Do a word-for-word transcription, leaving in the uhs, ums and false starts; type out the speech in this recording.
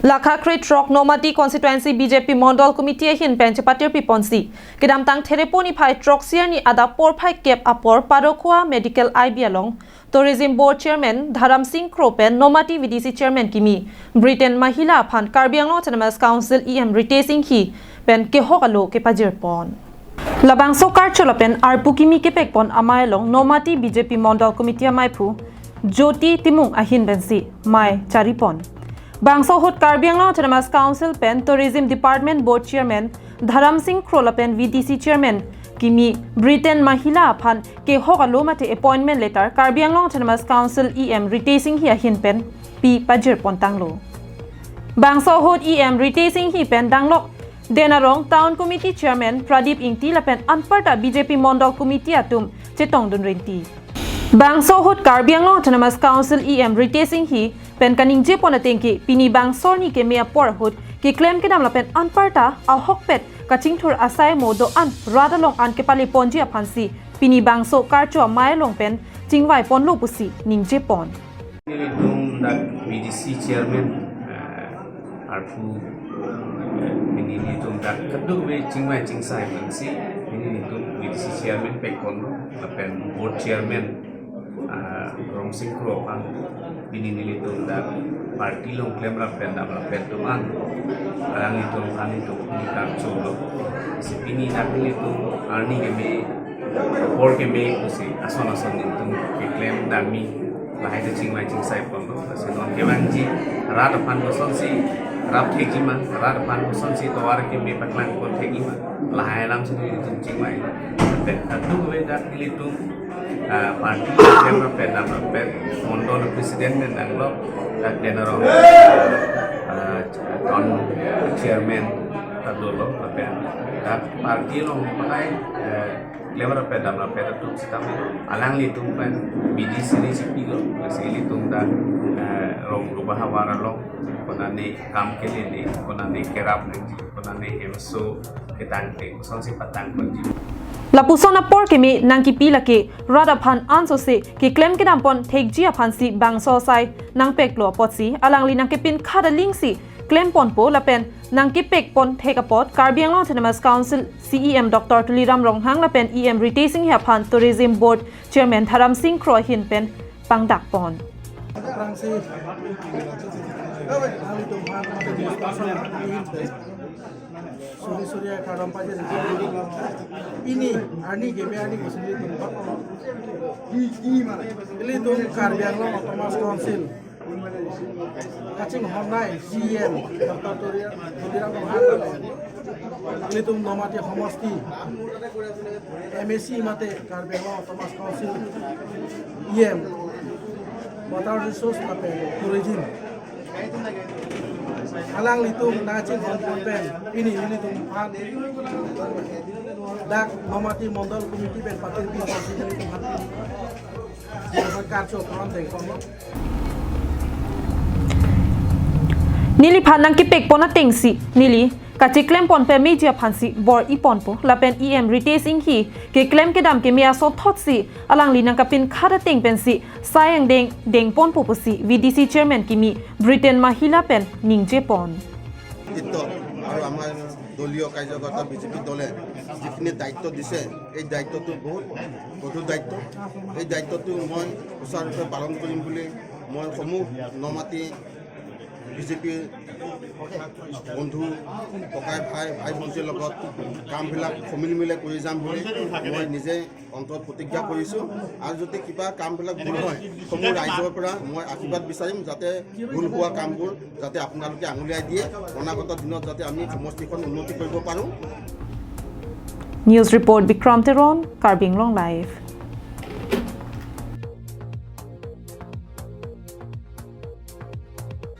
Lakha kre throk Nomati Constituency B J P Mondol Committee ahin pen chepatirpi ponsi, kedamtang Therepo niphai throksi arni adap porphai kep apor Parokhua Medical I B along Tourism Board Chairman Dharam Singh Kro pen Nomati V D C Chairman kimi Britain Mahila aphan Karbi Anglong Autonomous Council E M Ritesh Enghi pen kehok alo kepajir pon. Labangso karcho lapen arpu kimi kepek pon amei along Nomati B J P Mondol Committee ameiphu Jyoti Timung ahin pensi mei chari pon. Bangso ahut Karbi Anglong Autonomous Council pen Tourism Department Board Chairman Dharam Singh Kro lapen V D C Chairman kimi Britain Mahila aphan kehok alo mate appointment letter Karbi Anglong Autonomous Council E M Ritesh Enghi ahin pen pi pajir pon tanglo. Bangso ahut E M Ritesh Enghi pen danglok Den Arong Town Committee Chairman Pradip Ingti lapen anparta B J P Mondol Committee atum chetongdun rinti. Bangso ahut Karbi Anglong Autonomous Council E M Ritesh Enghi pen kaningje pon ateng ke pini bangso arni keme apor ahut keklem kedam lapen anparta ahokpet kachingthur asai mo do-an rat along an kepale ponji aphansi pini bangso karcho amei along pen chingvai ponlo pusi ningje pon. Nelitum dak V D C Chairman, eh, arpu, eh, pini nelitum dak kadokave chingvai chingsai pensi pini nelitum V D C Chairman pek ponlo lapen Board Chairman, ah, Dharam Singh Kro aphan pini nelitum dak party along klemrap pen damrap pen atum an alanglitum aphan nelitum pini karcho lo. Si pini dak nelitum arni keme apor keme pusi ason ason nelitum keklem dami lahai ta chingvai chingsai ponlo. Lasi non kevangji rat aphan kosonsi rap thekji ma, rat aphan kosonsi tovar keme paklang pon thekji ma, lahai alam si nelitum chingvai. Pen kadokave dak nelitum, ah, party klemrap pen damrap pen Mondol President pen danglok dak Den Arong, ah, Town Chairman ta dolo lapen dak party along pakai, eh, klemrap pen damrap pen atum sitame alanglitum pen V D C ni chipilo, lasi ilitum dak, eh, rong ruba havar along konane kam kelele, konane kerap nangji, konane hemso ketangte, kosonsi patang ponji. Lapuson apor keme nangkipi lake rat aphan ansose keklem kedam pon thekji aphansi bangso asai nangpeklo apotsi alangli nangkepin khada lingsi klem ponpo lapen nangkepek pon thek apot Karbi Anglong Autonomous Council C E M Doctor Tuliram Ronghang lapen E M Ritesh Enghi aphan Tourism Board Chairman Dharam Singh Kro ahin pen pangdak pon. Aphrangsi, nanglitum aphan mate news person ahin pen suri suri akardom pajir. Pini arni keme arni kosonli tum bak. Ilitum Karbi Anglong Autonomous Council kachinghonnei C E M Doctor Tuliram Ronghang, ilitum Nomati Homosti M A C mate Karbi Anglong Autonomous Council E M Water Resource lapen Tourism, alanglitum nangchinghon pon pen pini nelitum aphan dak Nomati Mondol Committee pen patirpi aphansi nelitum aphan pini karcho pon dengponlo. Neliphan nangkepek pon atengsi neli kacheklem pon pemeji aphansi bor-i ponpo lapen E M Ritesh Enghi keklem kedam keme asonthotsi alangli nangkepin khada ateng pensi sai angdeng dengponpo pusi V D C Chairman kimi Britain Mahila pen ningje pon. নেতৃত্ব আৰু আমাৰ দলীয় কাৰ্যকৰ্তা বিজেপি দলে যিখিনি দায়িত্ব দিছে, এই দায়িত্বটো বহুত গধুৰ দায়িত্ব। এই দায়িত্বটো মই সুচাৰুৰূপে পালন কৰিম বুলি মই সমূহ নমাতি বিজেপিৰ বন্ধু, ককাই ভাই, ভাই ভণ্টিৰ লগত কামবিলাক সমিলমিলে কৰি যাম বুলি মই নিজে অন্তৰত প্ৰতিজ্ঞা কৰিছোঁ। আৰু যদি কিবা কামবিলাক ভুল হয়, সমূহ ৰাইজৰ পৰা মই আশীৰ্বাদ বিচাৰিম, যাতে ভুল হোৱা কামবোৰ যাতে আপোনালোকে আঙুলিয়াই দিয়ে, অনাগত দিনত যাতে আমি সমষ্টিখন উন্নতি কৰিব পাৰোঁ। News report, Bikram Teron, Karbi Anglong Live.